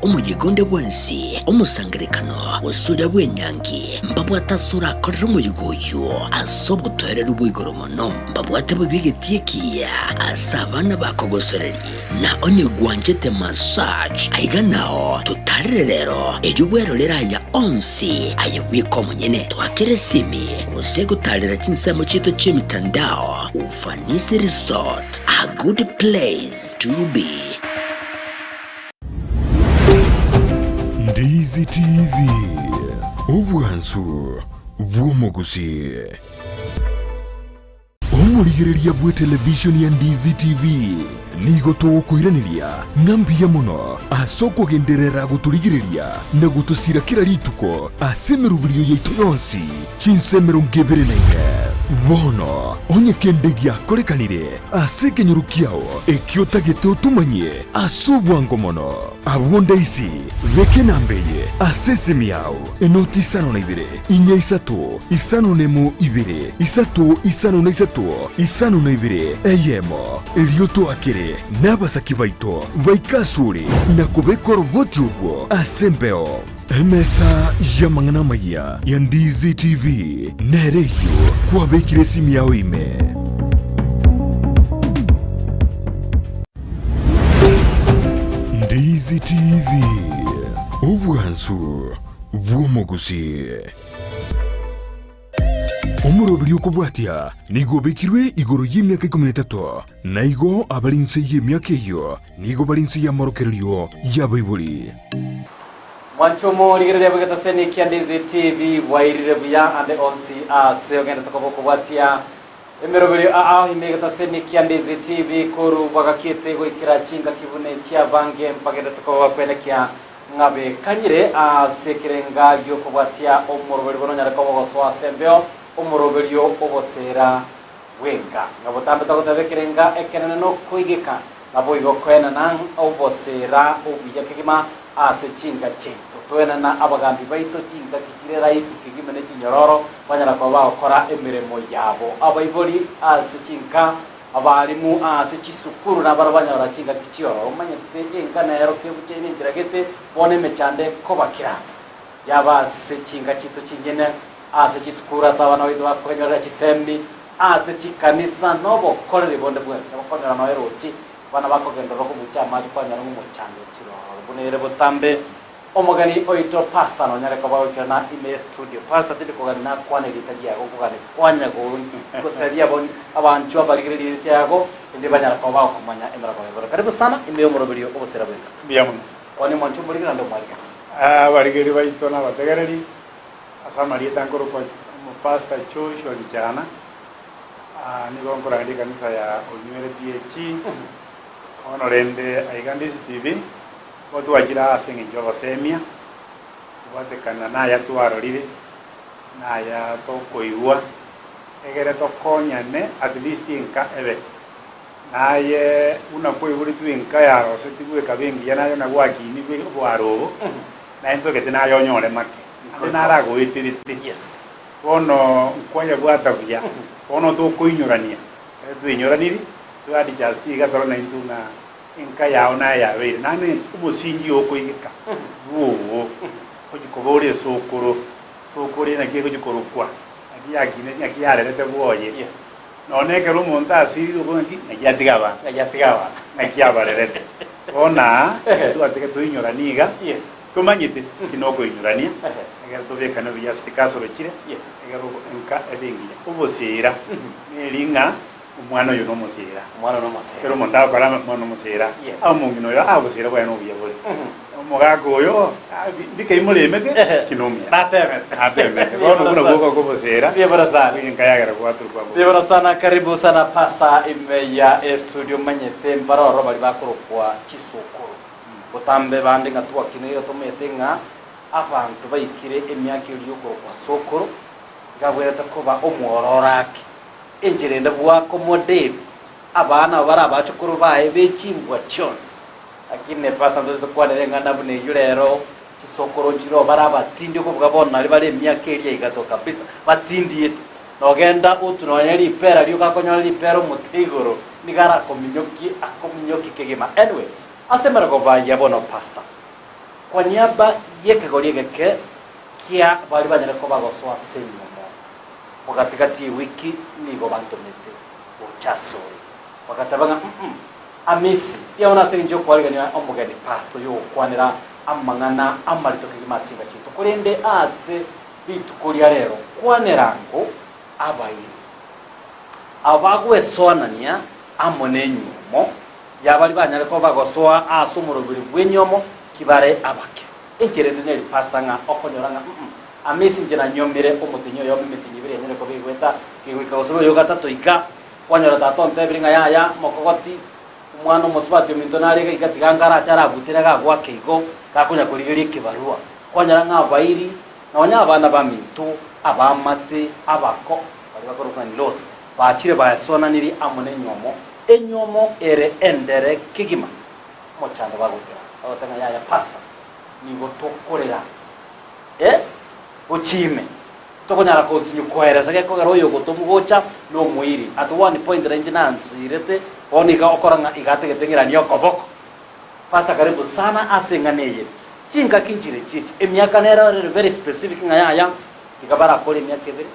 omoyega onde bwensi, omosangererekano, gose oria bw'enyangi, mbabwate ase orakorere omoyega oyio ase obotoereru bwa igoro mono. Mbabwate boigo egetii ekiya ase abana bakogosoreria. Na onye gwanchete massage, aiga nao totarere rero, erio bwerorere aya onsi aye bweka omonyene. Twakere esimi gose gotarera chinsemo chiaito chi'emitandao. Ufanisi Resort, a good place to be. Ndizi TV, obwansu bw'omogusii. Omorigereria bw'etelevishoni ya Ndizi TV nigo togokoiraneria ng'a mbuya mono ase okogenderera gotorigereria na gotosira kera rituko ase emeroberio yaito yonsi chinsa 24. Bono onye kende giakorekanire ase ekenyoro kiao ekio otagete otomanyie ase obwango mono, abwo ndaisi beka enamba eye ase esimi yao. Enoti isano na ibere, inya isato, isano nemo ibere, isato isano na isato, isano na ibere, eyemo. Erio toakere nabasaki baito baike asore na kobeka oroboti orwo ase embeo. Emesa y'amang'ana amayia ya Ndizi TV nere eyio kwabekire esimi yao ime. Ndizi TV, obwansu bw'omogusii. Omoroberi okobwatia nigo obekirwe igoro y'emiaka ikomi na etato, na igo abare inse y'emiaka eyio nigo bare inse y'amorokererio y'abaibori. Mwanche omorigereria bw'egetaseni kia Ndizi TV bwairire buya ande onsi ase ogendete koba okobwatia Emeroberio aa ime egetaseni kia Ndizi TV koru bwagakiete goikera chingaki buna echi abange mbagenderete koba bakwenekia ng'a bekanyire ase ekerenga gi'okobwatia omoroberio bono onyare koba ogosoa ase embeo omoroberio oboseera bw'enka. Ng'a botambe togoteba ekerenga ekenene nokoigeka naboigo koenana oboseera obuya kegima ase chinka chiaito. Toenana abagambi baito chingaki chire rahisi kegima ne chinyororo, banyara koba bagokora emeremo yabo. Abaibori ase chinka, abalimu ase chisukuru nabarabwo banyora chingaki chiororo. Omanyete enka nero kebuchaine enchera gete, bono emechando ekoba kirase. Yaba ase chinka chiaito chinyene, ase chisukuru ase abana baito bakonyorera chisemi, ase chikanisa, nobokoreri bonde bwensi. Nabo okonyora noe roche Abana bakogenderera kobucha amache kwanyora ng'a omochando ochire ororo buna ere botambe. Omogeni oito pastor nonyare koba goikerana ime ye studio. Pastor tindi kogani nakwane erieta riago nkogani kwanya gotebia abanchwa abarigereria erieta riago erinde banyara koba bagokomanya emerogo ya igoro. Karibu sana ime y'omoroberio obosera bwenka. Mbuya mono. Kwania omwancho omorigeri naende omwarigani. Abarigereria baito na abategereri, ase amarieta nkorokwa Omopastor Joshua Gichana. Nigo nkorandia ekanisa ya Onywere PAG, bono rende aiga Ndizi TV, nigo twachire aa ase eng'encho y'ogosemia, kobwatekana naya twarorire, naya tokoigwa, egere tokonyane at least enka ebe. Naye buna kwaiboretwe enka yarosetigwe ekaba engiya naye buna gwakinigwe obwaro obo, naye ntogete naye onyore make, naende naragoeterete. Bono nkwayabwata buya, bono tokoinyorania, ekero tweinyoranirie, twe adjust iga tore naintwe ng'a enka yao naye yabeire, naende omosingi okoigeka bwogo, ochi koba ore esokoro, esokoro eye naki egochi korokwa, naki yakineti, naki yarerete bwoye. Nonya ekero omonto asirire okobua ng'aki, naki atiga abana, naki abarerete. Bono aa, twatege toinyoranie iga. Tomanyete ki nokoinyorania, ekero tobekane buya ase chikasoro chire, ekero enka ebe engiya. Oboseera neri ng'a omwana oyo nomoseera. Ekero omonto agokora omwana omoseera, omong'ina oyo aa oboseera bwaye nobuya bore. Omogaka oyo mbika imoremete ki nomuya. Natemete. Bono obwo nabwo ogoka oboseera, enka yagera gwatorwa Mbuya mono sana, karibu sana pastor ime ya estudio manyete mbaroro baria bakorokwa chisukuru. Botambe bande ng'a twakinire tomanyete ng'a abanto baikire emiaka eria y'okorokwa sokoro iga abwenerete koba omwororo ake. Enchera ende bw'accommodate abana aba bare abachokoro baye be chimbwa chionsi. Lakini pastor ntoche tokwanere eng'ana buna eyio rero chisokoro nchiroo bare abatindi okobuga bono naria bare emiaka eria igato kabisa batindiete. Nogenda otwe nonya ripera rioka akonyora ripera omote igoro nigo arakominyokie akominyokie kegima. Anyway, Ase emerogo ya bono pastor. Kwa niaba y'ekegori egeke kia baria banyare koba gosoa ase enyiomo, bogati-gati y'ewiki nigo bantomete gocha asore. Bagateba ng'a, Mm-mm, Amisi, riao nase engencho y'okoarigania omogeni pastor oyogokwanera amang'ana amarito kegima ase chinka chiaito, korende aase rituko ria rero kwanera ango abairi abagwesoanania amo nenyuomo ya baria banyare koba bagosoa aase omoroberi bw'enyuomo ki bare abake. Enchera ende neri pastor ng'a okonyora ng'a mm amisi inche nanyuomire omotenyi oyomo emetenyi ebere yanyare koba egoeta kegoika gose oyo gatato iga kwanyora tata ontebire ng'a yaya mokogoti omwana omosubati ominto nare iga iga tiga ngarache arabutere agagoake igo gakonya korigeria ekebarua kwanyora ng'a abairi Nonya abana baminto, abaamate, abako, baria bakorokwa ng'a in-laws, bachire baesonanirie amo nenywomo, enywomo ere endere kegima, omochando bagotera, bagoteba ng'a yaya pastor, nigo tokorera eh, gochia ime, tokonyara konsinyu koeresa gekogera oyo ogotomwa gocha nomoiri. At one point na inche nansirete, bono iga okora ng'a iga atagete ng'iranie okoboko. Pastor karibu sana ase eng'ana eye. Chingaki nchire chichi, emiaka nero ere very specific ng'a yaya tiga barakore emiaka ebere,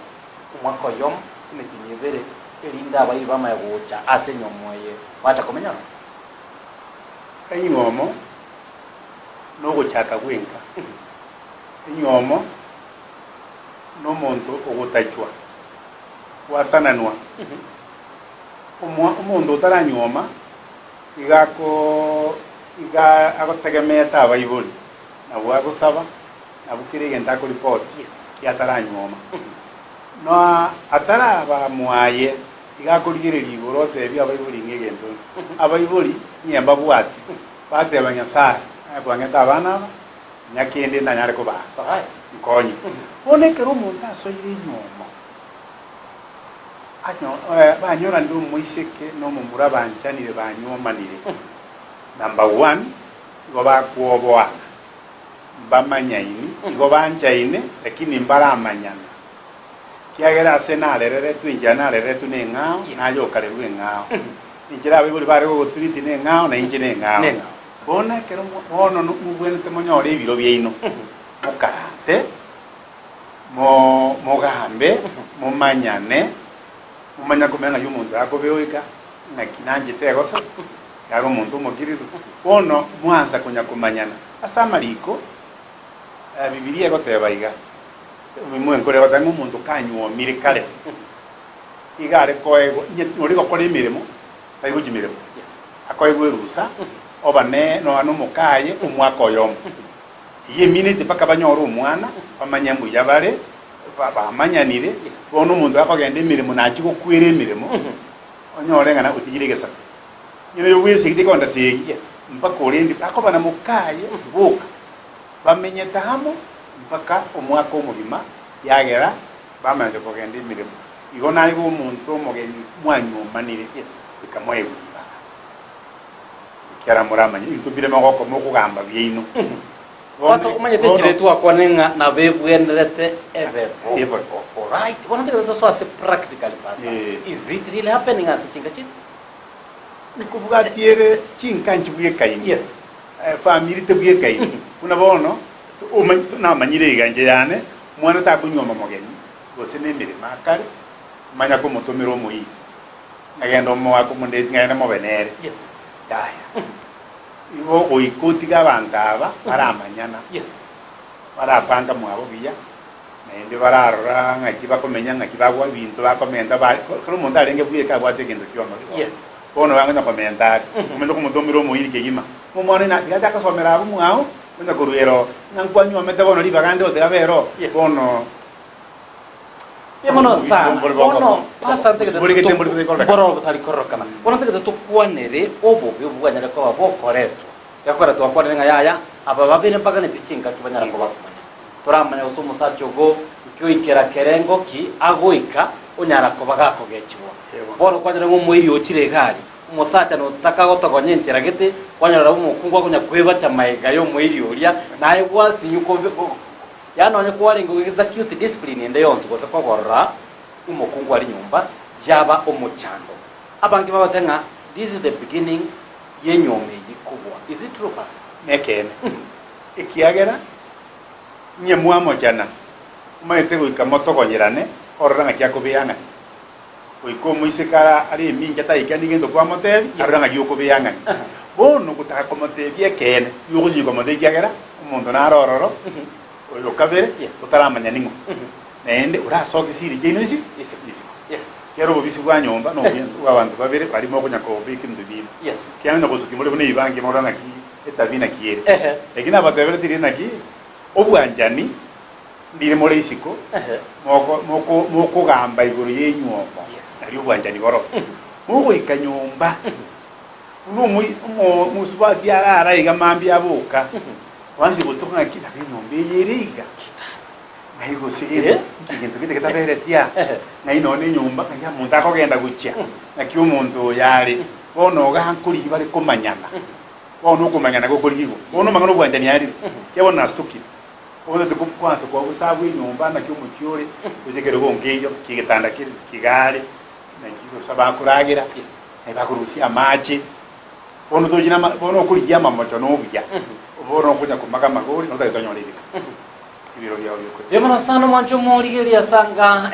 omwaka oyomo, emetienyi ebere, erinde abairi bamanye gocha ase enyomo eye bacha komenya ororo. Enywomo nogochaka gwenka. Enywomo nomonto ogotachwa, gwatananwa. Omwa omonto otaranyuoma Iga ako iga agotegemeete abaibori, nabwo agosaba, nabwo kera egento akoripoti ki ataranyuoma. No ataraba mwaye, iga akorigereria igoro otebie abaibori ng'a egento abaibori ng'e mbabwati, bateba Nyasaye aye kwang'ete abana aba, nyakende ndanyare kobaa, nkonye. Bono ekero omonto asoire enyuomo, Banyoranire omoiseke na omomura banchanire banywomanire, number one, igo bakwoboana, mbamanyaini, igo banchaine lakini mbaramanyana, kiagera ase narereretwe inchera narereretwe na eng'ao, naye okarerwa eng'ao. Enchera abaibori bare gogoturiti na eng'ao, na inche na eng'ao. Bono ekero bono mobwenerete monyore ebiro biaino, mokaranse. Mogambe, momanyane, momanye komanya ng'ai omonto akobeoika, ng'aki nanchete egoso, yare omonto omokiriru. Bono mwansa konya komanyana. Ase amariko, Bibilia egoteba iga, mwenkore egoteba ng'a omonto kanyuomire kare, iga are koegwa, onye ore gokora emeremo, tari gochia meremo, akoegwa erusa, oba ne nonya na omokaye omwaka oyomo. Eyio emineti mpaka banyore omwana, bamanye mbuya bare, bamanyanire. Bono omonto akogenda emeremo nachie gokwera emeremo, onyore ng'a otigire egesaku. Onye oyo bwesegi tekonda segi, mpaka orende akoba na mokaye boka, bamenyete amo mpaka omwaka omogima, yagera bamanyete kogenda emeremo. Igo naye igo omonto omogeni mwanywomanire, goika moegwe ribaga. Ekiagera moramanye ebinto mbire mogoko mokogamba biaino. Pastor, omanyete enchera etwakwane ng'a nabo ebwenerete ebe bo. Ebe bo. Alright, bono ntagete tosoe ase practically pastor. Eh. Is it really happening ase chinka chiaito? Nkobwati ere chinka nchibwekaini. Yes. Eh, family tebwekaini. Buna bono, omanye namanyire iga inche yane, omwana takonyuoma mogeni, gose na emeremo akare, manya komotomera omoiri. Ng'agende omoaka omondeti, ng'agende mobe nere. Yes. Yaya. Igo goika otige abanto aba baramanyana, Yes. barapanga mwabo buya, naende bararora ng'aki bakomenya, ng'aki bagwa ebinto bakomenta ba kera omonto arenge bweka abwate egento ki'omorero. Yes. Bono bangonya komenta are, omanyete komotomera omoiri kegima, ng'a omwana oyo na tiga ache akosomera abwo mwao, onya korwa ero, ng'a nkwanyuomete bono ribaga nde otiga abe ero, Yes. bono. Mbuya mono sana. Bono pastor ntagete Obosigete mbori botari kororekana. mbororo botari kororekana. Bono ntagete tokwanere obobe obwo bwanyare koba bokoretwa. Gekogera twakwanire ng'a yaya aba babere mbaganeti chingaki banyara koba komanya. Toramanya gose omosacha ogo nkoikera kerengo ki agoika onyara koba gakogechigwa. Bono kwanyora ng'a omoiri ochire egari, omosacha notaka gotogonya enchera gete, kwanyora omokungu akonya kwebacha maega y'omoiri oria, naye gwasinyu kobe Yaani nonye kwarenge goexecute discipline ende yonsi gose kogorora omokungu aria nyomba yaba omochando. Abange bagote ng'a this is the beginning yenyuomo eye kobua. Is it true pastor? Nekeene. Ekiagera inye mwamochana, omanyete goika motogonyerane orore ng'aki akobeang'ani. Goika omoiseke ara are emincha taikani gento kwamotebia, arore ng'aki okobeang'ani. Bono gotaka komotebia ekeene, nigo ogochinya komotebia ekiagera omonto nare ororo, oyo kabere, otaramanya ning'o. Naende orasoke siri chiaino isi isiko. Ekiagera obobisi bwa nyomba nobuya bw'abanto babere baria mokonya kobeka ebinto biino. Ekiagera onye gosukia more buna ebibangi morore ng'aki etabi naki ere. Eki nabateberetie riria naki obwanchani ndire more isiko moko moko mokogamba igoro y'enywomo nario obwanchani boro. Mogoika nyomba buna omoi omo omosubati arara iga mambia aboka kwansi botuko ng'aki nabo enyomba eye ere iga. Ng'ai gose gento nki gento gete getabereti aa? Ng'ai nonya nenyomba ng'ai omonto akogenda gochia? Naki omonto oyo are? Bono iga nkorigi bare komanyana. Bono okomanyana gokorigigwa. Bono omang'ana obwanchani arire. Ekiagera bono nasitokire. Obwate kwansa koa bosa abwo enyomba naki omochie ore, gocha ekerogo nkeiyo, naki egetanda kere, naki iga are, naki gose bakoragera, naki bakorusia amache. Bono tochi nama bono okorigia amamocho na obuya, bono okonya komaga amagori notagete onyore ebiro. Ebiro biao biokoria. Riomana sana omwancho omorigereria ase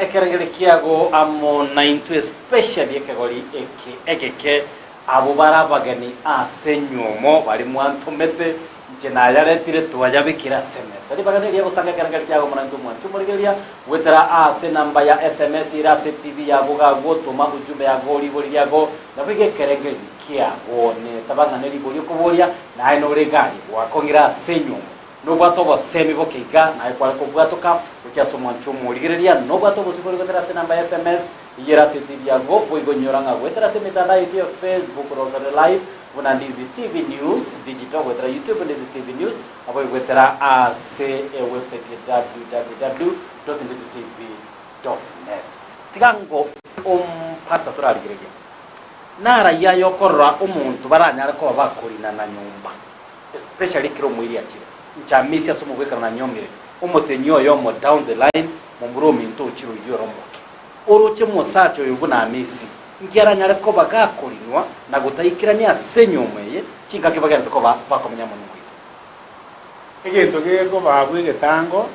ekerengeri kiago amo naintwe especially ekegori eke egeke abwo bare abageni ase enywomo baria mwantomete inche nayaretire twayabekire ase emesa. Ribaga neria gosanga ekerengeri kiago amo naintwe omwancho omorigereria goetera ase enamba ya sms ere ase TV yago gagwo toma ujumbe yago rigori riago naboigo ekerengeri kiago netaba ng'a nerigori okoboria naye nore egari gwakong'ire ase enywomo Nobwate obosemi boke iga, naye kware kobwatoka gochia ase omwancho omorigereria, nobwate obosibore goetera ase enamba ya sms eyio ere ase etibi yago, boigo inyora ng'a goetera ase emetandao yaito ya Facebook rotore live buna Ndizi TV News Digital, goetera YouTube Ndizi TV News, naboigo goetera ase ewebsite ya www.ndizitv.net. Tiga ngo ompasa torarigereria narayia aye okorora omonto baranyare koba bakorinana nyomba. Especially ekero omoiri achire. Inche amisi ase omobwekano nanyomire omotenyi oyomo down the line momura ominto ochire oyio ore omoke. Oroche mosacha oyo buna amisi nki aranyare koba gakorinwa na gotaikerania ase enyiomo eye chingaki bagenderete koba bakomenya amo nomoika. Egento gekoba abwo egetango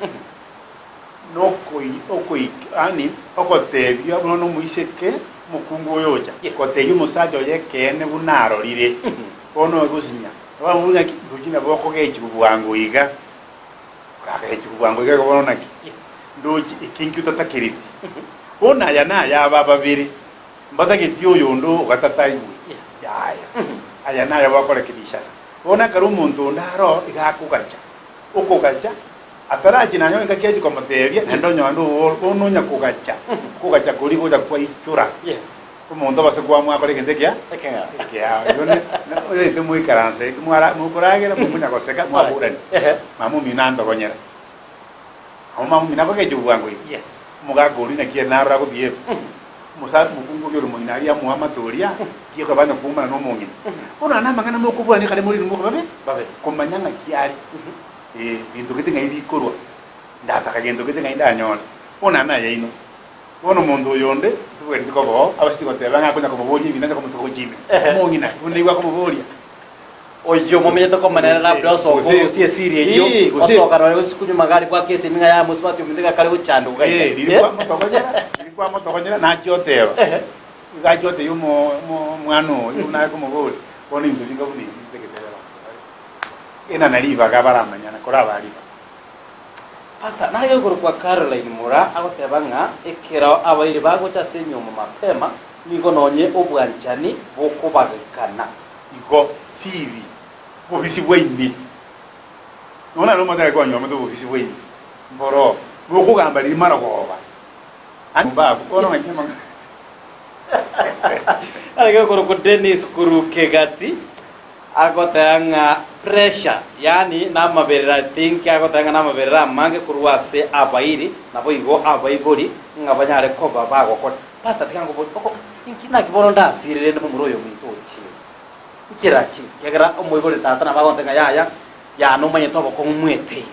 nokoi okoik yaani ogotebia buna nomoiseke omokungu oyocha gotebia omosacha oye ekeene buna arorire. Bono egosinya, Abamura naki ndoche nabo okogechigwa bwango iga, orakagechigwa bwango iga igo bono naki? Ndoche eke nkio otatakereti. Bono aya naya aba babere, mbatageti oyonde ogatato aigwe? Yaya, aya naya bakorekebishana. Bono ekero omonto onde aroo, iga akogacha, okogacha, atarachia nonye engaki achia komotebia, naende onye onde bono onya kogacha, okogacha koria gocha kwaichora. Omonto obase kwamwakora egento ekiya ekiao. Igo ne oyoete moikaranse eki mwara mokoragera mokonya goseka mwaborania. Mama omino antogonyera. Amo mama omino akogecha obwango iga. Yes. Omogaka oria naki ere narora agobieba. Omosa omokungu oria ore moino aria amoamate oria, nki ekoba onye koumana na omong'ina. Bono aya namang'ana mokoborania kare more inwe babe Babe. komanya ng'aki are. Eh, binto gete ng'ai bikorwa. Ndataka gento gete ng'ai ndanyore. Bono aya nayaino. Bono omonto oyo onde tibwenereti koba oo, abaseti goteba ng'a akonya komoboria ebinto ache komotuka gochia ime. Omong'ina buna igwe akomoboria. Oyio momenyete komenera labda osoka Gose- orusie esiri eyio, Ee, gose- osoka nonye gose kunywa magari gwaka esemi ng'a yaya mosubati ominto iga kare gochandwa iga Eh, iga. riria kwamotogonyera, riria kwamotogonyera nachia oteba. Iga achia otebia omo- omo- omwana oyo buna aye komoboria, bono ebinto binga buna ebi ntagete abanto bare. Enana ribaga baramanyana korabaa ribaga. Pastor, nare okorokwa Caroline Mura agoteba ng'a ekero abairi bagocha ase enyiomo mapema nigo nonye obwanchani bokobagekana. Igo sibi bobisi bwa ime. Nonya nare omonto arenge konyomete obobisi bwa ime, mboroo, nokogamba riria marogoba. Nyomba abwo, bono ng'aki amang'ana. Arenge okorokwa Dennis Kurukegati Agoteba ng'a pressure, yaani namaberera I think agoteba ng'a namaberera amange korwa ase abairi naboigo abaibori ng'a banyare koba bagokora. Pastor tiga nkoborie oko inki naki bono ndasire rende momura oyo ominto ochire? Nchera ki? Ekiagera omoibori tata nabo agontebia ng'a yaya yaya nomanyete obokong'u mweteire.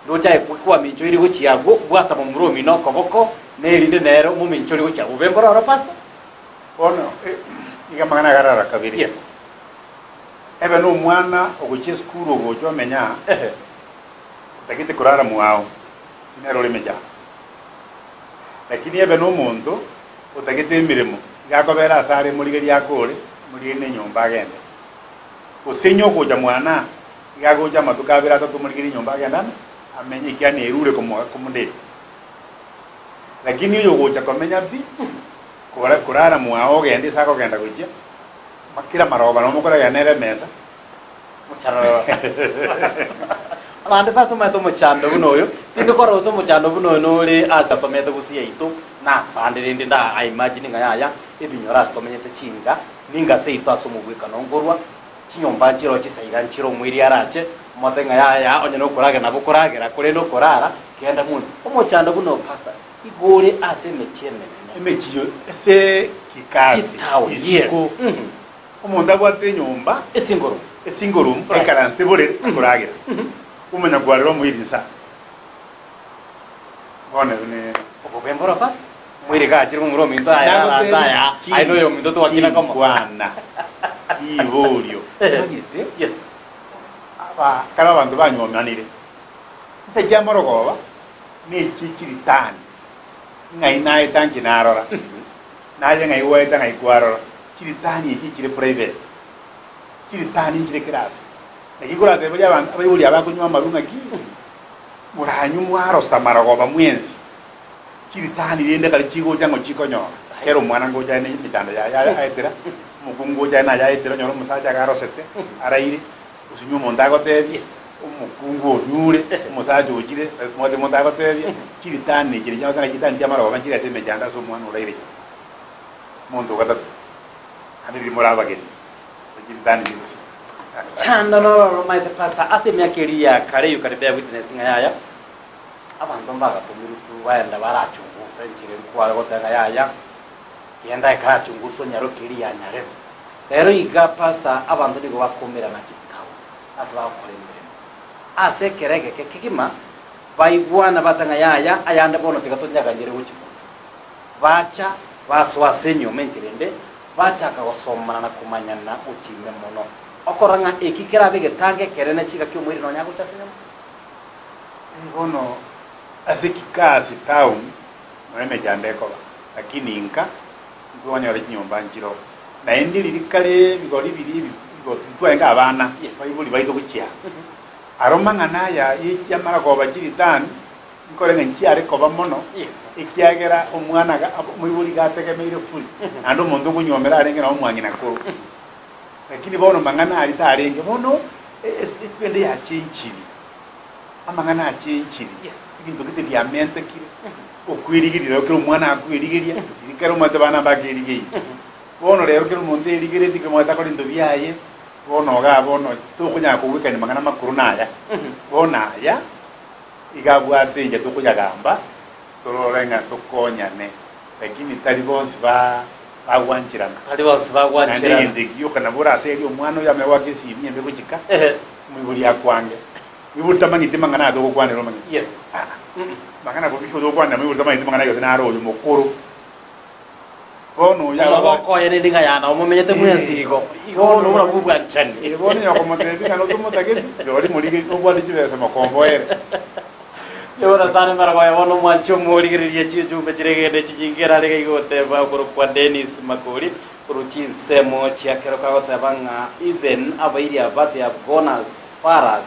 Ndoche aye kwaminchoirie gochia abwo bwata momura omino okoboko nerinde nere omominchorie gochia bobe mbororo pastor? Bono iga amang'ana agarara kabere. Yes. Ebe nomwana ogochia esukuru ogocha omenya aa, Ehe. Otagete korara mwao, nere ore emechando. Lakini ebe nomonto otagete emeremo, iga akobera ase are morigererie akore, morigererie nenyomba agende. Gose inye ogocha mwana, iga agocha amatuko abere atato morigererie enyomba agende ame, amenye ekiagera nerure komoa komodeti. Lakini oyogocha komenya pi, kora korara mwao ogende ase akogenda gochia, kera marogoba nabo mokoragera nere emesa. Mocharoro. Abande basomete omochando buna oyo, tindi korora gose omochando buna oyo nore ase asomete gose yaito, nasande rende nda imagine ng'a yaya, ebinyoro ase tomenyete chinga, ninga seito ase omogwekano nkorwa, chinyomba nchiroo chisaiga nchire omoiri arache, omote ng'a yaya onye nokoragera nabo okoragera korende okorara, genda muna. Omochando buna oyo pastor, igo ore ase emechie emenene. Emechie ase kikasi, Chitown, yes. isiko. Omonto abwate enyomba Esingle room. esingle room Right. aikaransete borere akoragera omanya kwarera omoiri nsa bono ebe ne Obobe mboro pastor. Moire gachire momura ominto aya aranse aya aye noyo ominto twakina komo. Chinkwana riborio omanyete Yes. aba kare abanto banywomanire chinsa chia morogoba na echie chiritani ng'ai naeta nche narora naye ng'ai gwaeta ng'ai kwarora Chiritani echi chire private, chiritani nchire kera ase. Naki nkorateberie abanto abaibori aba bakonywa amarwa ng'aki, moranywe mwarosa marogoba mwensi, chiritani rende kare chigocha ng'o chikonyora, kera omwana ngocha aye ne emechando yaye aetera, omokungu ngocha aye naye aetera onyore omosacha iga arosete, araire, osinywe omonto agotebie, omokungu onyure, omosacha ochire, omwate omonto agotebia, chiritani echi nachi ng'a chiritani chia marogoba nchirete emechando ase omwana oraire nyomba. Omonto o gatato, naende riria more abageni, chiritani chionsi. Chanda nororo omaete pastor ase emiaka eria ya kare you can bear witness ng'a yaya abanto mbagatomirwe tu baenda barachungusa enchera eria kware goteba ng'a yaya genda ekarachungusa onyaroke eria ya nyarebe. Rero iga pastor abanto nigo bakomerana chitown ase bagokora emeremo ase ekero egeke kegima baigwana bateba ng'a yaya ayande bono tiga tonyaganyere gochia mono. Bacha, basoa ase enyomba enchera ende, bachaka gosomana na komanyana gochia ime mono. Okorora ng'a eki kerabe egetango ekenene chingaki omoiri nonya agocha ase enyomba. Bono ase kikasi town nonya emechando ekoba, lakini inka ntwanyora chinyomba nchiroo. Naende riria kare ebigori biria ebi ntwarenge abana baibori baito gochia aro mang'ana aya ye chiamara koba chiritani Nkore ng'a inchiare koba mono, ekiagera omwana omoibori iga ategemeire furi, naende omonto okonywomera arenge nabo omwang'ina koro. Lakini bono mang'ana aria tarenge, bono etrend yachenchiri, amang'ana achenchiri, ebinto gete biamentekire, okwerigeria rero kera omwana akwerigeria, riria kera omanyete abana mbakerigeiri. Bono rero kera omonto erigeretie kera omonto akore ebinto biaye, bono igaa bono tokonyara kogwekania mang'ana makoro naya, bono aya. Iga abwate inche tokoyagamba torore ng'a tokonyane, lakini tari bonsi ba bagwancherana. Tari bonsi Naende bagwancherana. egento eki gioka nabo ore ase erio omwana oyo amanye goaka esimi embe gochika, omoibori akwange. Moibori tamanyeti mang'ana aya togokwanera omanyete. Yes. Aa, mang'ana bobe togokwanera moibori tamanyeti mang'ana aye gose naro oyo mokoro. Bono oyo agoe. Omogoko oye nende ng'a yana omomenyete mwensi igo. Igo bono buna bw'obwanchani. Eh, bono onye okomotebia ng'a notomotageti, rirorio morige nobwate chibesa mokomboere. Yora sana emeremo oye bono omwanchi omorigereria chichumbe chire egende chinyinge erare iga igoteba okorokwa Dennis Makori korwa chinsemo chia keroka agoteba ng'a even abairi aba they have gone as far as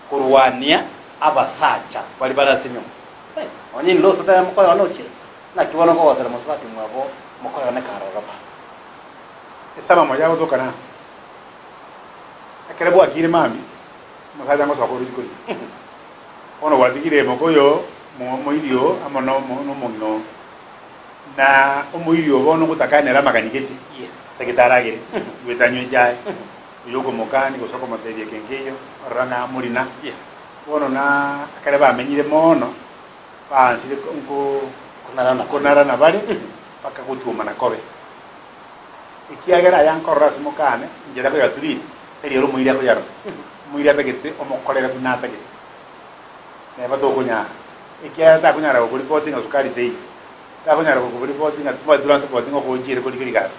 korwania abasacha baria bare ase enyomba. Hey, onye in laws otebe mokoyone ochire. Naki bono nkogosera mosubati mwabo mokoyone karoro pastor. Esabamo yagotoka na ekero bwakire mambia omosacha ngosoka orochi koria bono gwatigire mokoyo omoiri oo amo nomong'ina oo na omoiri oo bono ngotakane nere amagani gete tagete aragere goeta anywe echae oyo okomokani gose okomotebia eke nkeiyo orora ng'a amorina bono na ekere bamenyire mono Baansire nkonarana bare mpaka gotuomana kobe. Ekiagera aya nkorora ase mokane, enchera akoyaturiri, tari ere omoiri akoyarora. Omoiri atagete omokorere buna atagete. Neba tokonyara. Ekiagera takonyara gokoripoti ng'a sukari teiyo. Takonyara gokoripoti ng'a tobwati transport ng'a okochiere korigia rigasi.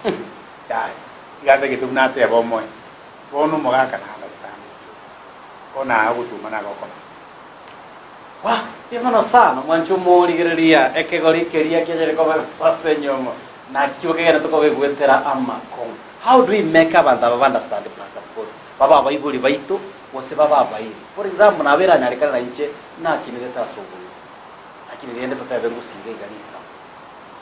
Yaya. Iga atagete buna ateba omoe. Bono omogaka na understand. Bono aa ogotuomana agokoba. Wah, mbuya mono sana mwanche omorigereria ekegori keria kianyare koba egosoa ase enyomo nakio kegenete koba egwetera amakong'u. How do we make abanto aba ba understand pastor because babe abaibori baito gose babe abairi. For example nabo eranyarekane na inche nakinerete ase oboiri lakini rende totebe ngosiga iga risabu.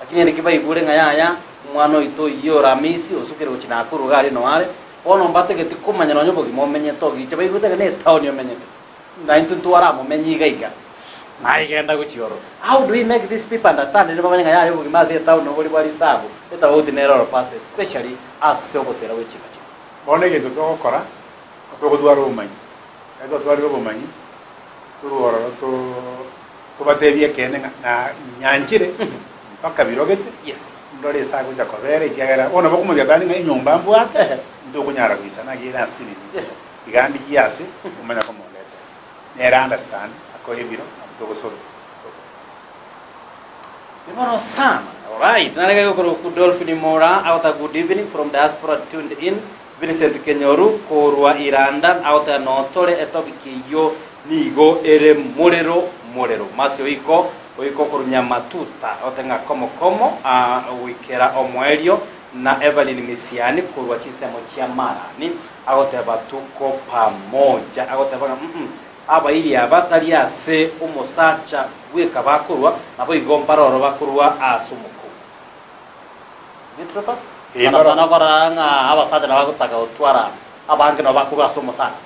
Lakini rende ki baigure ng'a yaya omwana oito oyio oramisi osukire gochia Nakuru iga aria noare bono mbategeti komanya nonye obogima omenyete ogiche baigwete ng'a ne etown omenyete. Na intwe ntwaramomenye iga iga, naye genda gochia ororo. How do we make these people understand rende bamanye ng'a yaya obogima ase etown nobori bwa risabu, etafauti nere oro pastor especially ase ogosera gwe chinka chiaito. Bono egento togokora, togotwara obomanyi. Ekero twatwarire obomanyi, torwe ororo tobatebie ekeene ng'a na nyanchire mpaka birogete, Yes. ndore ase agocha kobera ekiagera bono bokomotiga tari ng'a enyomba mbwate, ntokonyara goisana ekiagera ase nini. Tiga ndigie ase omanya komondetera. Nere understand akoe ebiro nabo togosoro. Ni mono sana. Alright, narege gokoroku Dolphin Mora agoteba good evening from diaspora tuned in. Vincent Kenyoru korwa Iranda agoteba notore etopic eyio nigo ere morero morero. Mercy Oiko oiko korwa Nyamatuta agoteba ng'a komo komo goikera omoerio na Evelyn Misiani korwa chinsemo chia Marani Agoteba tuko pamoja. Agoteba ng'a mm abairi aba tari ase omosacha bweka bakorwa, naboigo mbaroro bakorwa ase omokungu. Is it true pastor? Ee, Sana mbaro. sana okorora ng'a abasacha nabo bagotaka gotwara abange nabo bakorwa ase omosacha.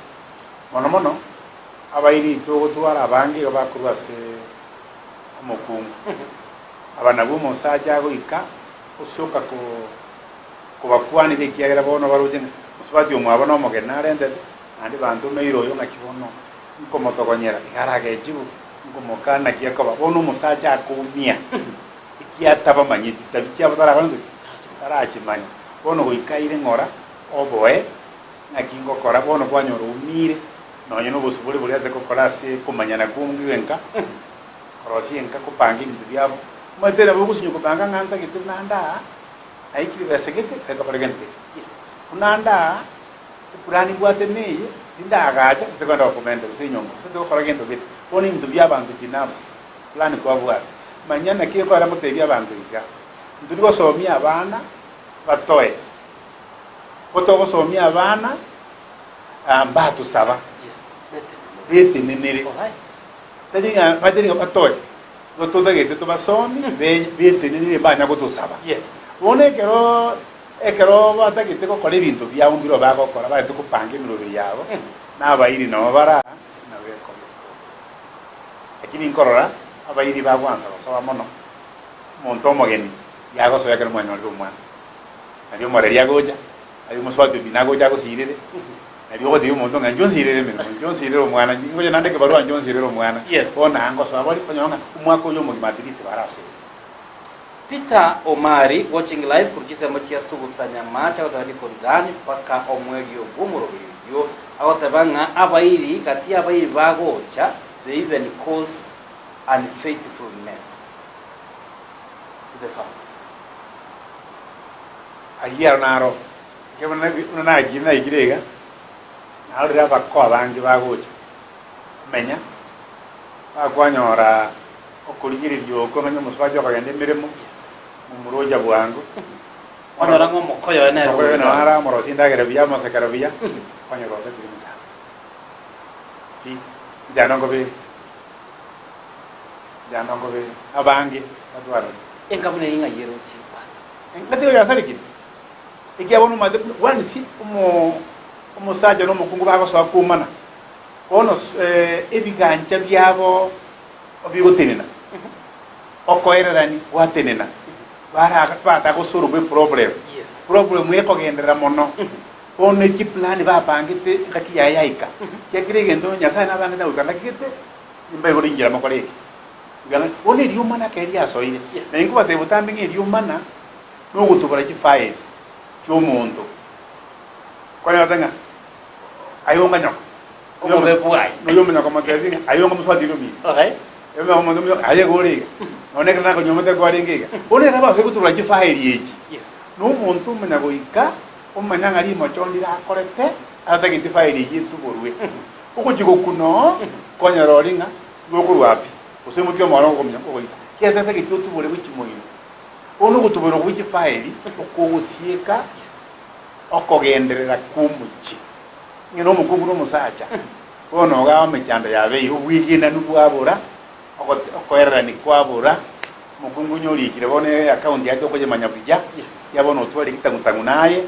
Mono mono abairi intwe ogotwara abange igo bakorwa ase omokungu. Aba nabwo omosacha agoika osoka ko kobakwanera ekiagera bono baroche ng'a mosubati omwabo nomogeni narentete, naende bantomeire oyo ng'aki bono nkomotogonyera, iga aragechiwe, nkomokana naki ekoba. Bono omosacha akoumia ekiatabamanyeti, tabi chiabo tarakore nki? Tarachimanya. Bono goika aire ng'ora oboe ng'aki ngokora, bono kwanyora oumire nonye nobosibore boria ase gokora ase komanyana kw'omong'ina enka, korosia enka, kopanga ebinto biabo. Omanyete nabo ogosunywa kobanga ng'a ntagete buna ande aa, Naikire besa gete, etokore gento gete. Buna ande aa, epurani mbwate neye, tindagacha, ntikogenda gokomenta gose enyomba, gose tigokora gento gete. Bono ebinto bi'abanto binafsi, plani kwabwate. Manya naki ekogera ngotebia abanto iga, ntori gosomia abana batoe, ko togosomia abana mbatosaba, betenenere. Tari ng'a batari ng'a batoe. Igo totagete tobasomie betenenere mbanya gotosaba. Bono ekero ekero batagete gokora ebinto biabo mbirobio bagokora, bagete kopanga emeroberi yabo, na abairi nabo bara nabo ekoba. Lakini nkorora abairi bagwansa gosoa mono, omonto omogeni yagosoa ekero mwanyorire omwana, nario omoreri agocha, Aye omosubati omino agocha agosiirere, nario ogotebia omonto ng'a inche onsirere emeremo, inche onsirere omwana, ngocha naende ekebarua inche onsirere omwana. Yes. Bono aa ngosoa bori, okonyora ng'a omwaka oyo omogima at least barasire. Peter Omari watching live korwa chinsemo chia Suguta Nyamache agoteba niko ndani mpaka omwerio bw'omoroberi oyio agoteba ng'a abairi gati y'abairi bagocha they even cause unfaithfulness to the family. Ayio aro naro, ekiagera buna buna naikire naikire iga, narorire abako abange bagocha komenya, bakwanyora okorigereria okwo ng'a omosubati okogenda emeremo, momorocha bwango, Onyora ng'a omokoyo oye nere omokoyo oye ogoika. naro aramorosie endagera buya, amosekere buya, kwanyora obekire emechando. Pi, emechando nkobere, emechando nkobere, abange batwarire. Enka buna eyio ng'ai erochie, Pastor? Engaki oyo yasarekire, ekiagera bono omanyete buna bwansi omo omosacha na omokungu bagosoa koumana, bono ebigancha biabo bigotenena, okoererani gwatenena, bara batagosoroba eproblem, problem ekogenderera mono, bono chiplan bapangete engaki yaye yaika, ekiagera egento Nyasaye nabangete goika ngaki gete, nimbaigore inchera mokore eke. Bono eriomana ekero riasoire, na inkobatebia botambe ng'a eriomana nogotubora chifaeli chi'omonto. Kwanyorete ng'a aye onga nyoko, Obobe bwaye. noyo omonyoko omotebie ng'a aye onga mosubati oria omino. Alright. Aye iga ore iga, nonya ekero nakonyuomete kwarenge iga. Bono ekero basoire gotubora chifaeli echi, Yes. na omonto omanya goika omanya ng'a rimocho ndire akorete atatageti faeli eyio etuborwe. Ogochia gokuna oo, konyora oria ng'a. Igo okorwa pi, gose oimokie omoro ogokominya ogoita. Kiagera tatageti otubore gochia moino. Bono ogotubora okwo gwe chifaeli okogosieka okogenderera kw'omochie. Ng'ina nomokungu na omosacha, bono iga emechando yabeire, obwegenanu bwabora, okoererania kwabora, omokungu onye orikire bono eakaunti yaye tokoyemanya buya, ekiagera bono otware egitang'utang'u naye,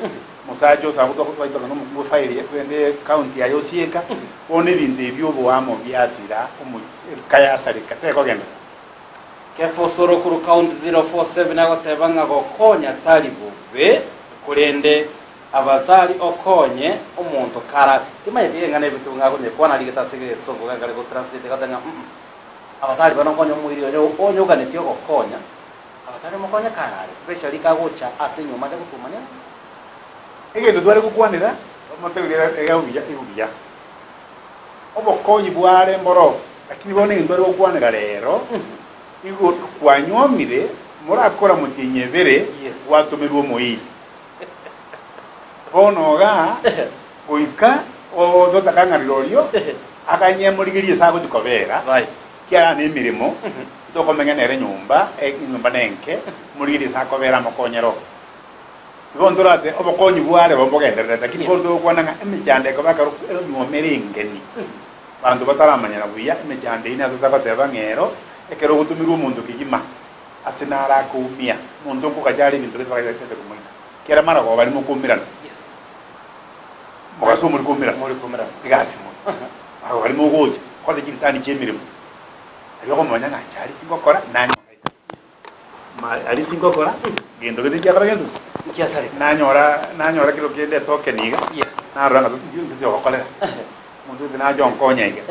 omosacha osa gotwaka nomokungu efaeli rende ekaunti yaye osieka, bono ebinto ebi oboamo biasira omochie eka yasareka tekogenderera. Kefa osoro korwa Count 047 agoteba ng'a gokonya tari bobe, korende abatari okonye omonto kara timanyeti eng'ana ebete ng'a akonyekwana arigete ase egesongo gengare go translate goteba ng'a mm abatari bano nkonya omoiri oye onye oganetie ogokonya abatari omokonye karare especially kagocha ase enyomba ache gotumania. Egento tware gokwanera omotebereria iga buya iga buya. Obokonyi bware mboro, lakini bono egento tware gokwanera rero igo kwanyuomire morakora motienyi ebere gwatomerwe omoiri. Bono igaa goika ototaka ng'a rirorio akanye morigerie ase agochia kobera, ekiagera nemeremo tokomenya nere nyomba, enyomba nenke, morigerie ase akobera amokonyere oo. Igo ntorate obokonyi bware bo mbogendererete, lakini bono togokwana ng'a emechando ekoba ekero enyuoma ere engeni, abanto bataramanyana buya, emechando eyio nero totagoteba ng'a ero ekero ogotomerwa omonto kegima ase naro akoumia, omonto nkogacha are ebinto gete bagachete komoita. Kera marogoba baria mokoumerana, mogaso omori koumerana, egasi more, marogoba baria mogocha, kwanza chiritani chi'emeremo, aria okomanya ng'a inche aria singokora, nanyora Aria singokora gento gete nkiakora gento ki? Nkiasareka. Nanyora nanyora kero kende etoken iga, Yes. narora ng'a ntoti ogokorera, omonto gete nache onkonye iga.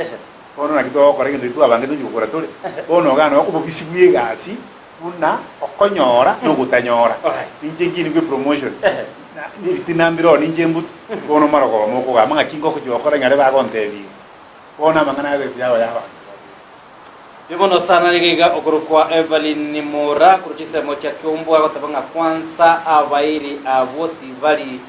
Bono naki togokora egento ekio twabangete tochi gokora tore, bono iga noo obobisi bwa egasi buna okonyora na ogotanyora. Alright. Ninche nkinigwe epromotion, na ebitina mbire oo ninche mbutwe, bono marogoba mokogamba ng'aki ngogochi gokora ng'are bagontebia iga. Bono amang'ana aya yaba ya abanto babere. Ribono sana nigo iga okorokwa Evelyn Mura korwa chinsemo chia Kiumbu agoteba ng'a kwansa abairi abwo tibari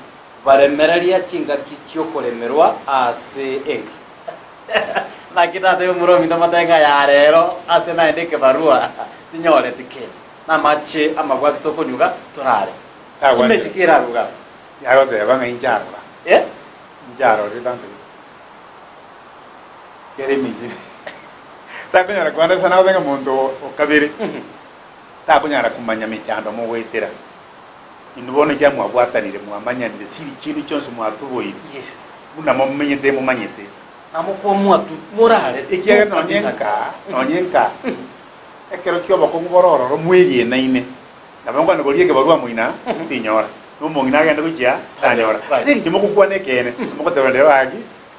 baremereria chingaki chiokoremerwa ase enka. Naki natebe omura ominto amatebe ng'a ya rero ase naende ekebarua tinyoreti kende namache amabwati tokonyuga torare. Emechi ki erarwe iga abwo? Yagoteba ng'a inche arora. Eh? Inche arorire tanto. Kera emeyio takonyara kwana sana gose ng'a monto o kabere takonyara komanya mechando mogoetera. Inwe bono ekiagera mwabwatanire, mwamanyanire siri chiaino chionsi mwatuboire, Yes. buna momenyete momanyete. Namokwamua tu morare tu Ekiagera nonye kabisa. nka, nonye nka, ekero ki'obokong'u bore ororo mwegenaine, nabo nkwane koria ekebarua moina, tinyora, na omong'ina agende gochia, tanyora. Right. Ase eng'encho mogokwana ekeene, mogoteba rero gaki,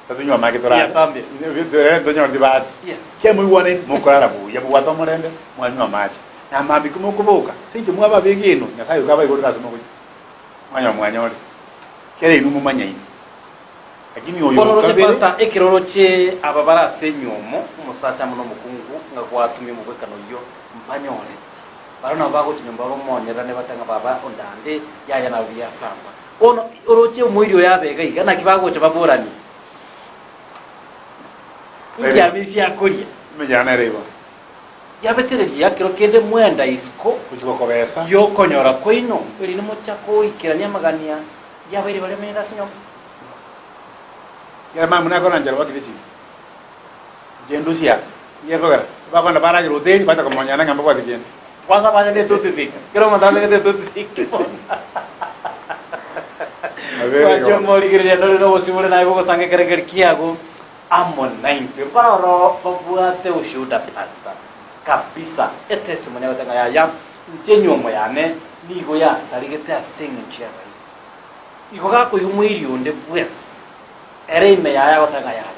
Tatunywa amake torare. Yes, ambia. Tore tonyore tibahati. Yes. Kia moigwane mokorara buya, mobwate omorembe, mwanywa amache. Na mambia komokoboka, ase inche mwaba abegenwa, Nyasae oika abaigorere ase mogochia. Mwanyora mwanyorire. Kera inwe momanyaine. Lakini oyo Bono oroche okabere, pastor, ekero oroche aba bare ase enyiomo, omosacha amo nomokungu, ng'a gwatumia omogwekano oyio, mbanyoreti. Baria nabo bagochia nyomba bamonyererane bate ng'a baba ondande, yaya nabo biasamba. Bono oroche omoiri oyo abe iga iga, naki bagocha baboranie, Inki amisia akoria? Emechando nere igo. Yabetereria kero kende mwenda isiko Gochia gokobesa. y'okonyora kwaino, erinde mochake goikerania amagania y'abairi baria bamenyete ase enyomba. Kera mambia nakora nchera gwakire esimi, inche ndusia, ngekogera, bakogenda baragera hoteli bacha komonyana ng'a mbabwate kende. Kwanza banya ne toothpick. Kera omonto abegete etoothpick bono. Nabere Mwanche igo. omorigereria ndore nobosibore naye bogosanga ekerengerio kiago amo naintwe. Mbaroro babwate ushuhuda pastor kabisa etestimony agoteba ng'a yaya inche enywomo yane nigo yasarigete ase eng'encho y'abairi. Igo gakoigwa omoiri onde bwensi ere ime yaye agoteba ng'a yaya.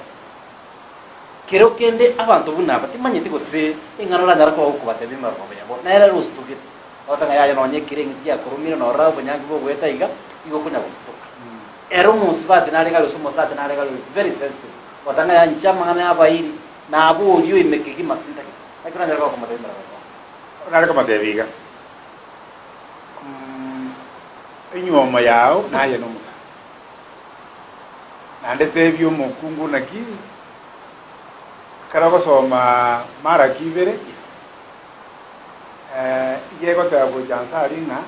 Kero kende abanto buna aba timanyeti gose ing'ana oranyare koba gokobatebia emerobo yabo, nere ere ositogete, ogoteba ng'a yaya nonya ekero eng'iti yakoromire norora obonyangi bogoeta iga, igo okonya gositoka. Ere omosubati nare gari gose omosacha nare gari ore very sensitive, ogoteba ng'a yaya inche amang'ana y'abairi naborie oime kegima tintageti. Naki oranyare koba okomotebia emerobo yabo? Nare komotebia iga, Enywomo yao naye nomosacha. Naende tebia omokungu naki Ekero ogosoma Maraki ibere, iga egoteba gocha nse aria ng'a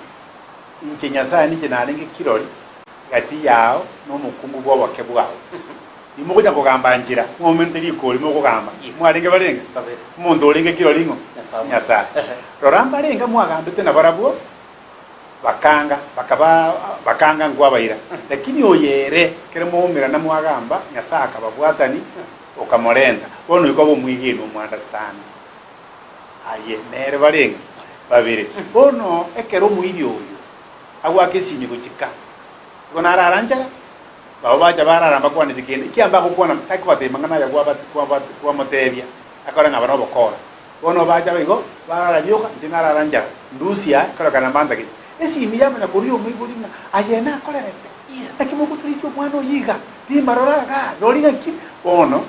inche Nyasae ninche narenge kirori gati yao na omokungu bw'oboke bwao. Timogocha kogamba nchera, mwaumete rikori mokogamba. Mwarenge barenge? Omonto orenge kirori ng'o? Nyasae. Rora mbarenge mwagambete nabarabwo, bakanga, bakaba bakanga nkwabaira. Lakini oyo ere, ekero mwaumerana mwagamba, Nyasae akababwatani, okamorenta. Bono oika obe omwegenwa omounderstand. Aye nere barenge? Babere. Bono ekero omoiri oyo agoaka esimi gochika, igo narara nchara, Babo bacha barara mbakwaneti kende, ekiagera mbagokwana takobatebia mang'ana aya kwamotebia, akore ng'a aba nobokora. Bono bacha igo, barara rioka, inche narara nchara, ndusia ekerorekana mbantagete. Esimi yamanya korwa omoibori ng'a aye nakorerete, naki mogotorikia omwana oyio iga, timbarora igaa, rori ng'aki? Bono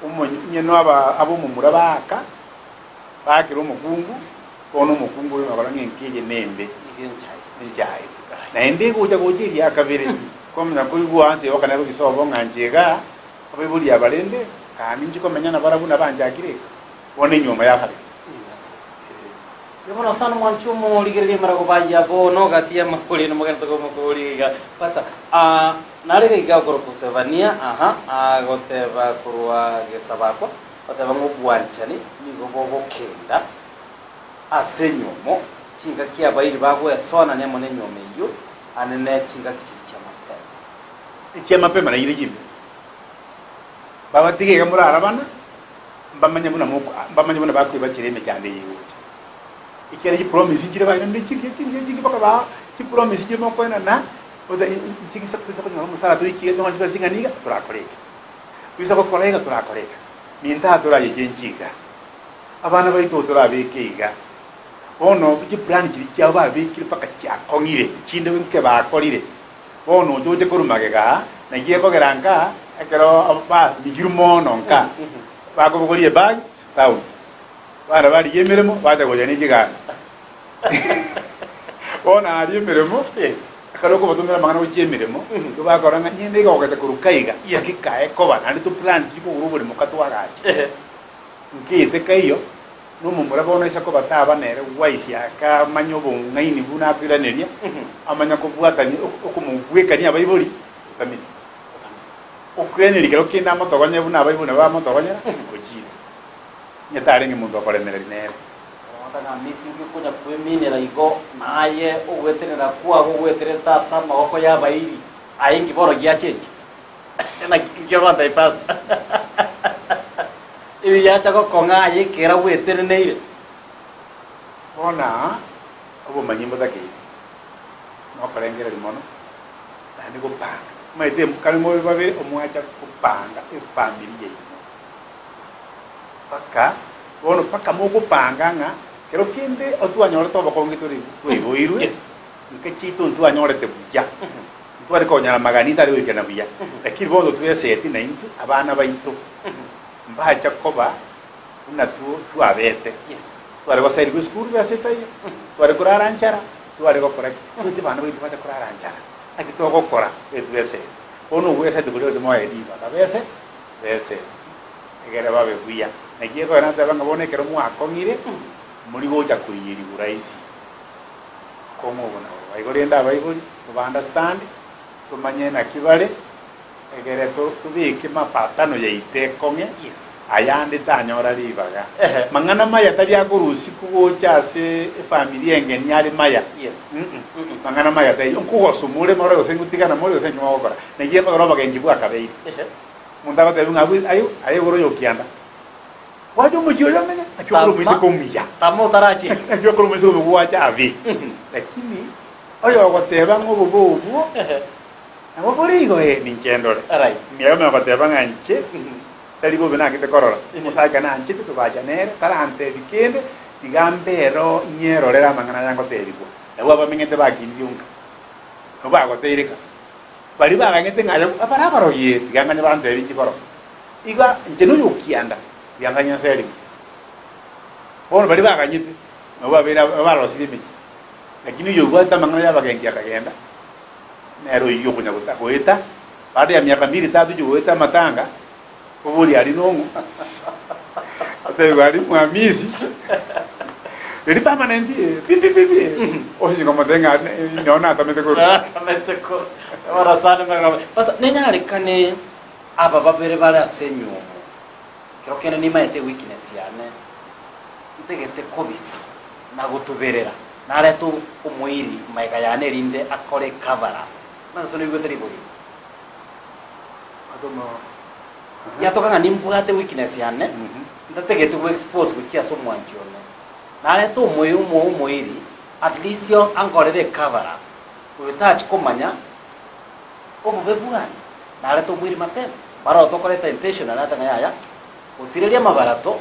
omonye aba ab'omomura baaka, baakera omokungu, bono omokungu oyo nokora ng'a enka eye nembe. Enchaye. Naende egocha gocha eria kabere, kwamanya koigwa ase egokana gochia sobo ng'a inche igaa, abaibori aba rende, kaa ninche komenya nabarabwo nabanchakire iga, bono enyuomo yasarekire. Mbuya mono sana omwanchi omorigereria amarago baya bono gati y'amakori nomogento g'omokori iga pastor ah, nare iga okorokwa Zefania aha agoteba korwa gesabakwa oteba ng'a obwanchani nigo bogokenda Ase enyiomo, chingaki abairi bagwesoanania amo nenyiomo eyio, ane ne chingaki chiria chi'amapema. Echi'amapema naire chimbe. Babatige iga morarabana, mbamanye buna moko mbamanye buna bakoibachera emechando eye egocha. Ekiagera chipromise nchire baenanire chingiya chingiya chingiya mpaka ba chipromise chire mokoenana, ota inche gisa toisa konyora omosara toikie tong'ane chibesa ching'ana iga, torakore eke. Toisa gokora iga torakore iga. Minto aa torayechenche iga. Abana baito torabeke iga. Bono chiplani chiria chiabo babekire mpaka chiakong'ire, echinde nke bakorire. Bono oche oche korwa magega aa, naki ekogera nka ekero bamigirwe mono nka, bakobogoria ebag town. Bana barigia emeremo bacha gocha ne chigari. Bono aria emeremo, ekero okobatomera amang'ana gochia emeremo, nigo bakora ng'a nyende iga ogete korwa kaiga, naki kae koba, naende toplan chikogora oboremo ka twagacha. Nkeete kaiyo, nomomura bono aise koba taba nere gwaisia akamanya obong'aini buna akoiraneria, amanya kobwatania okomobwekania abaibori, otamire. Okoiraneria kero kende amotogonye buna abaibori nabo bamotogonyera, ochiire. Onye tarenge monto okoremereria nere. Ogotaka ng'a misingi okonya kweminera igo, naye ogwetenena kwago ogweterete ase amaboko y'abairi, aye inki bono giachenchia? Naki inki ogontebia pastor? Ebi yacha gokong'a aye ekero gweteneneire. Bono aa obomanyi mbotakeire, nokorengereria mono, naende gopanga. Omanyete kare more babere omwacha kopanga efamiri yaino mpaka bono mpaka mogopanga ng'a kero kende otwanyorete obokonge tore twaiboirwe, inka chiaito ntwanyorete buya. Ntware konyora amagani tari goikana buya, lakini bono tweseti naintwe abana baito mbacha koba buna twabete. Tware goserigwa esukuru besa etaiyo, tware korara nchara, tware gokora ki? Toete abana baito bacha korara nchara, naki togokora etweseti. Bono ogweseti koria gose moe ribaga bese beseti egere babe buya. Naki ekogera nateba ng'a bono ekero mwakong'ire mori gocha koiyerigwa rahisi. Kong'u obo nabo. Igo rende abaibori toba understand, tomanye naki bare, egere tobeke mapatano yaito ekong'e, ayande tanyora ribaga. Mang'ana maya tari akorusiku gocha ase efamiri engeni are maya, mang'ana maya taiyo, nkogosuma ore more gose ngotigana more gose inki mogokora. Naki ekogera obogenki bwakabeire. Omonto agotebiwa ng'a abwo aye aye igoro oyokianda. Gwacha omochie oyo omenye, naki okore omoiseke omuya. Tama otarachia. Naki okore omoiseke omuya gwacha abe. Lakini oyogoteba ng'a obobe obwo nabo bore igo, ee, ninche ndore. Right. Mbuya omanye goteba ng'a inche tari bobe nagete korora. Omosacha nanchete togacha nere, tarantebi kende, tiga mbero inyerorere amang'ana aya ngotebigwa. Nabwo abamenyete bakinire onka, nabwo bagoteireka. Baria baganyete ng'a aye abare abarogi, ee, tiga nganye bantebi inche korora. Iga inche noyokianda riang'ani ase erimo. Bono baria baganyete nabo babeire abarosirie emechie, lakini oyoigwete amang'ana y'abagenki akagenda, nere oyio okonya goeta, baada ya miaka mbiri tatu goeta amatanga. Oboria aria nong'o? Otebigwa aria mwamisi. Eri permanent eh, pi pi pi pi. Osinye komotebia ng'a ne- noo natamete korwa. Natamete korwa. Bono sana emegabo. Sasa nenyarekane aba babere bare ase enyiomo, kero kende nimaete eweakness yane, ntagete kobisa na gotuberera, narete omoiri magega yane erinde akore ecover up. Nase noigwete ribori eri? Yatoka ng'a nimbwate weakness yane, ntatagete go expose gochia ase omwanchi one. Narete omoyo omo omoiri, at least ankorere ecover up, oyo tachi komanya obobe bwane. Narete omoiri mapema, baroo tokoreta intentionally nate ng'a yaya, osirerie amabarato,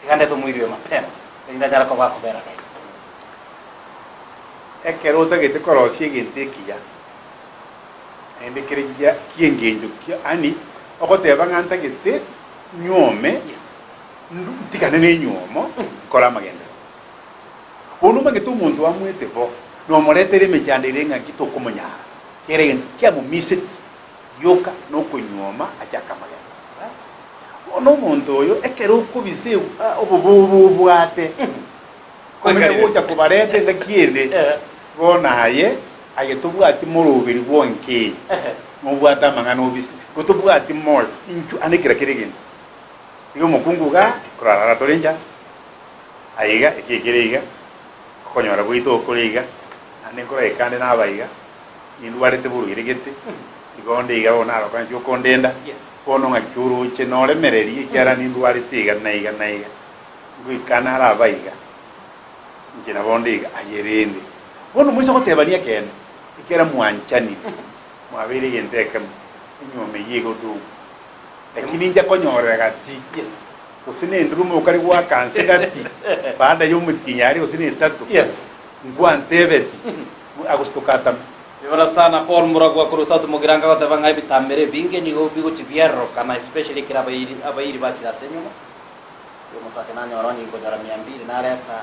tiga ndete omoiri oyo mapema, erinde anyare koba akobera gai. Ekero otagete korosia egento ekiya, naende kere gia ki'engencho kia yaani ogoteba ng'a ntagete nyuome, ndu ntigane na enyuomo, nkore amagenderero. Bono omanyete omonto amwete bo, nomoretere emechando ere ng'aki tokomonyara, kera egento kiamomiseti gioka nokonyuoma achake amagenderero. Bono omonto oyo ekero okobisa obobe obo obwate, Komenya gocha kobareta engaki ende, bono aye, aye tobwati moroberi bw'onkei, nobwate amang'ana obise, ko tobwati moyo, inchuo ande kera kera egento. Iga omokungu igaa, korarara tore nchara, aye iga, eki ekere iga, okonyora gwaito okore iga, naende nkoraika ande naba iga, nindwarete borwaire gete, igo onde iga bono naroka naki okondenda, bono ng'aki oroche noremererie ekiagera nindwarete iga na iga na iga. Ngoika nare aba iga, inche nabo nde iga, aye rende. Bono moise gotebania ekeene, ekiagera mwanchanire, mwabeire egento ekemo, enyuomo eyio egodumu. Lakini inche konyorera gati, gose nenduruma okare goaka nse gati, baada y'omotienyi are gose netato, nkwantebeti, agosutoka atame. Bibora sana Paul Muragwa korwa South Mugirango agoteba ng'a ebitamero ebinge nigo bigochi biarorokana especially ekero abairi abairi bachire ase enyuomo. Omosacha nanyora onye inkonyora mia mbili nareta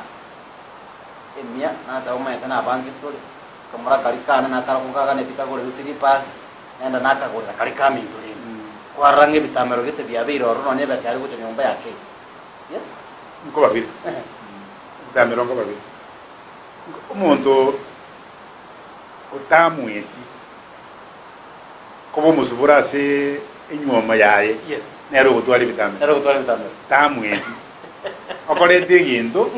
emia, nateba omanyete nabange tore, akamura karia kane nakarokwo nkaganeti kagorerwe slippers, nagenda nakagorera karia kaminto rende. Kwarora ng'a ebitamero gete biabeire ororo nonye ebesa yare gocha nyomba yakeire. Yes. Nkobabire, ebitamero nkobabire. Omonto otamweti koba omosuburo ase enyuomo yaye, Yes. nere ogotwara ebitamero. Nere ogotwara ebitamero. Tamweti. Okoreta egento,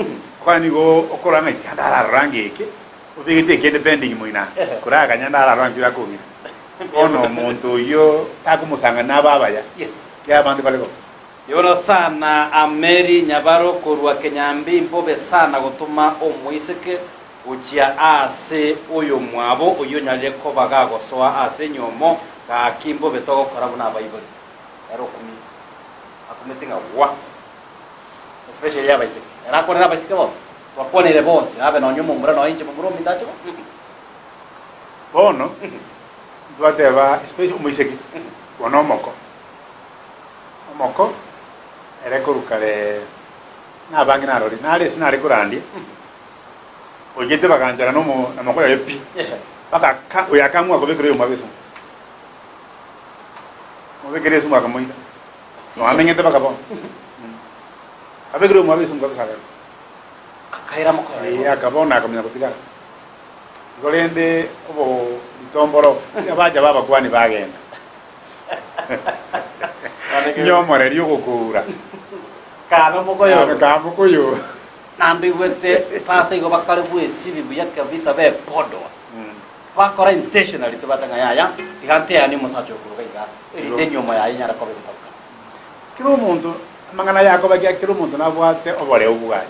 okora nigo okorora ng'a tiga ndararora ngeke, obegete ekende pending moino aa, koraganya ndararora nkio akong'ina. Bono omonto oyio takomosanga nabe abaya, Yes. ekiagera abande bare bo. Igoro sana Ameri Nyabaro korwa Kenyambi mbobe sana gotoma omoiseke Gochia aase oyomwabo oyio onyarire koba gagosoa ase enyomo, gaki mbobe togokora buna abaibori. Ere okumia. Akumete ng'a gwa. Especially abaiseke. Ere akwanere abaiseke bonsi. Twakwanire bonsi, abe nonya omomura nonya inche momura ominto ache bo. Bono, ntwateba especially omoiseke, bono omoko. Omoko, ere korwa kare, nabange narorire, nare ase nare korandia. Oigete baganchana nomo namoko yaye pi, mpaka aka oyo akamua kobekera oyomwabo esumu. Mobekere esumu akamoita. Noamenyete mpaka bono. Akabekera oyomwabo esumu kabisa agakwa. Akaira mokoyo Ee, akaba akamanya gotigara. Igo rende obo ritomboro abacha babakwani bagenda. Nyomoreri ogokoura. Kame mokoyo. Kame mokoyo. Nambaigwete pastor igo bakare bwesibi buya kabisa bepodwa bakora intentionally tibate ng'a yaya iga nteanie omosacha oyo koruga iga erinde enyomo yaye enyare koba egotabukana. Kera omonto amang'ana aya akoba ekiagera kera omonto nabwate oboreu bwaye.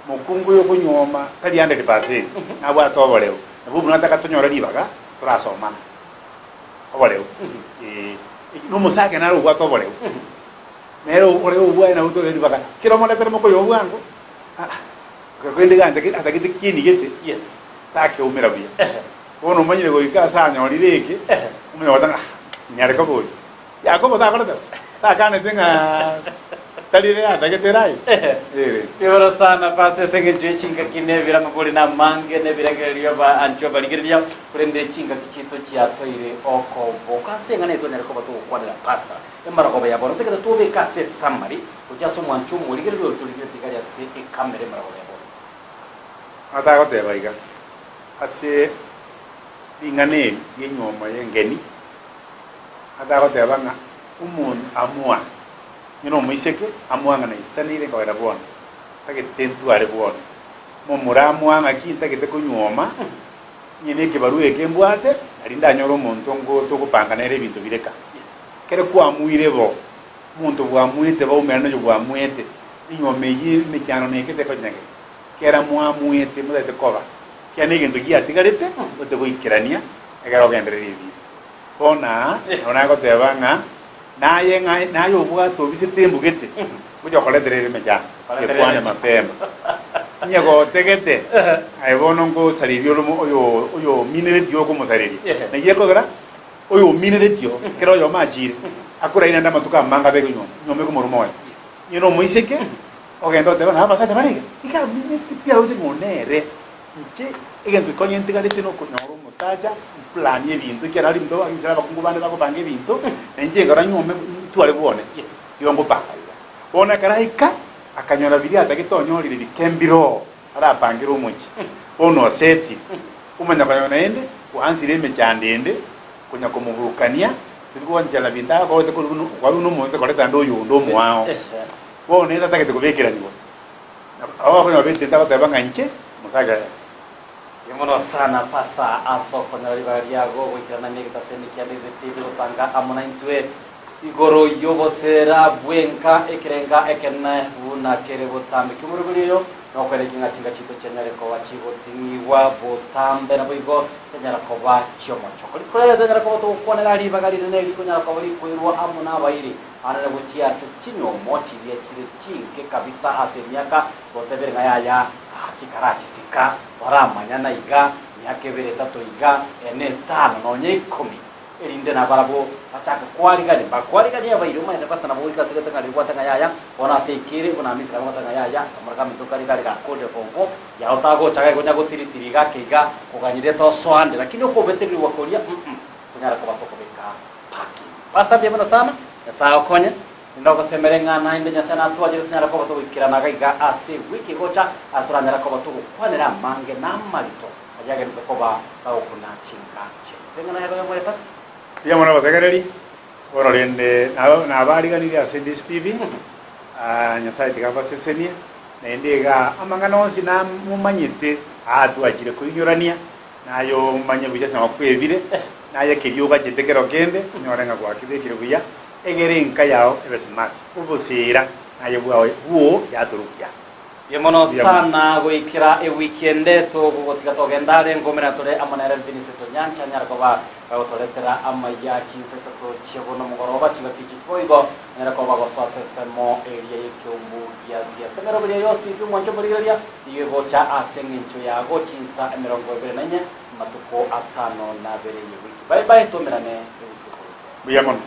Mokungu oyo okonyuoma tari hundred percent nabwate oboreu nabwo buna nataka tonyore ribaga torasomana oboreu eh, na omosacha nare obwate oboreu. Nere ore obwaye nabwo tore ribaga. Kera omoretere mokoyo obwango, ah, korende iga atagete atagete kieni gete, Yes. takeumera buya. Bono omanyire goika ase anyorire eke, omanye goteba ng'a ah, nyare koba oyo. Yakobo takorete bo, takanete ng'a. Tari ere yatagete ere aye? Ere. Igoro sana pastor ase eng'encho ye chingaki na ebirama bore namange na ebirengererio ba anchwa barigereria korende chingaki chiaito chiatoire okoboka ase eng'ana eye twanyare koba togokwanera pastor emarogoba ya bono togete tobeke ase esummary gochia ase omwancho omorigereria oyo torigeretie gari ase ecamera emarogoba ya bono. Atagoteba iga, ase ring'ana eri ri'enyuomo y'engeni, atagoteba ng'a omonto amoa, onye nomoiseke, amoa ng'a naisaneire nkogenda bwono, ntagete ntware bwono. Momura amoa ng'aki ntagete konyuoma, onye nekebarua eke mbwate, nari ndanyore omonto ngo togopanga nere ebinto bireka. Ekero kwamuire bo, omonto bwamuete baumerane noyo bwamuete, enyuomo eyio emechando neke tekonyegeka. Kera mwamuete motagete koba, kiagera negento giatigarete ote goikerania ekero ogendereria ebinto. Bono aa nabo nagoteba ng'a naye ng'a naye obwate obisete embugete, ngocha gokoretera ere emechando, gekwane mapema. Onye gotegete, aye bono ngosareria ore oyo oyomineretie okomosareria. Naki gekogera, oyomineretie oo, ekero oyomo achiire, akoraire naende amatuko amange abeke nyomba, nyomba ekomorwa moyo. Onye nomoiseke, ogende otebe ng'a abasacha bare iga, iga aminetie pi aroche ng'a one ere. Inche egento konya ntigarete nokonyora omosacha mplanie ebinto ekiagera nari ndo inche abakungu bande bagopanga ebinto na inche nkora nyuome ntware bwone igo ngopanga iga. Bono ekero aika akanyora biria atagete onyorire bike mbiroo arapangere omochie bono osetire omanya konyora naende gwansire emechando ende konya komoburukania tori gwanchana binto agote korwa buna okwarwa buna omonto koreta ande oyonde omoao bono ere tatagete kobekeraniwa. Nabo bakonyora betente agoteba ng'a inche omosacha oye. Mbuya mono sana Pastor ase okonyora ribaga riago goikerana negetasemi kia Ndizi TV gosanga amo naintwe igoro y'obosera bw'enka ekerenga ekenene buna kere botambe ki'omoroberi oyo nokoenekia ng'a chinka chiaito chianyare koba chigoting'igwa botambe naboigo chianyara koba chi'omochoko. Rituko riaye tonyara koba togokwanera ribaga rinene rikonyara koba rikoirwa amo nabairi Anene gochia ase chinyomo chiria chire chinke kabisa ase emiaka, gotebire ng'a yaya, gaki karachisika, baramanyana iga, miaka ebere etato iga, ene etano, nonya ikomi, erinde nabarabwo bachake koarigania. Mbakoarigania abairi, omanyete bata nabo goika ase gete ng'a ribwate ng'a yaya, bono ase ekere, buna Hamisi nabo goteba ng'a yaya, akamura kaminto karia kare gakorire form four, yao tagocha gaigo onya gotiritiri iga ake iga, koganyire tosoande, lakini okobetererigwa koria mm, tonyare koba tokobeka parking. Pastor mbuya mono sana, Nyasae agokonye, naende ogosemere ng'a naende Nyasae natwachire tonyare koba togoikerana iga iga ase ewiki egocha ase toranyare koba togokwanera amange na amarito ayio agenderete koba bagokuna chinka chiaito. Eng'ana yago y'omoyo Pastor. Mbuya mono abategereri, bono rende nabariganirie ase Ndizi TV, Nyasae tiga abasesenie, naende iga amang'ana onsi namomanyete aa twachire koinyorania, Naye omanye buya ase okwebire, naye keria ogachete kero kende, onyore ng'a gwakebekire buya, egere enka yao ebe smart, oboseera naye bwao bwoo yatorukia. Mbuya mono Mbuya mono. sana goikera ewiki ende togogotiga togenda are nkomerana tore amo nere Vincent Onyancha anyare koba agotoretera amaya chinsa isato chia bono omogoroba chingaki echi boigo anyare koba agosoa ase ensemo eria y'ekeumbu gia siasa. Emeroberio yonsi y'omwancho omorigereria Nigo egocha ase engencho yago chinsa 24, amatuko atano na abere y'ewiki. Bye bye, tomerane ewiki ekogocha. Mbuya mono.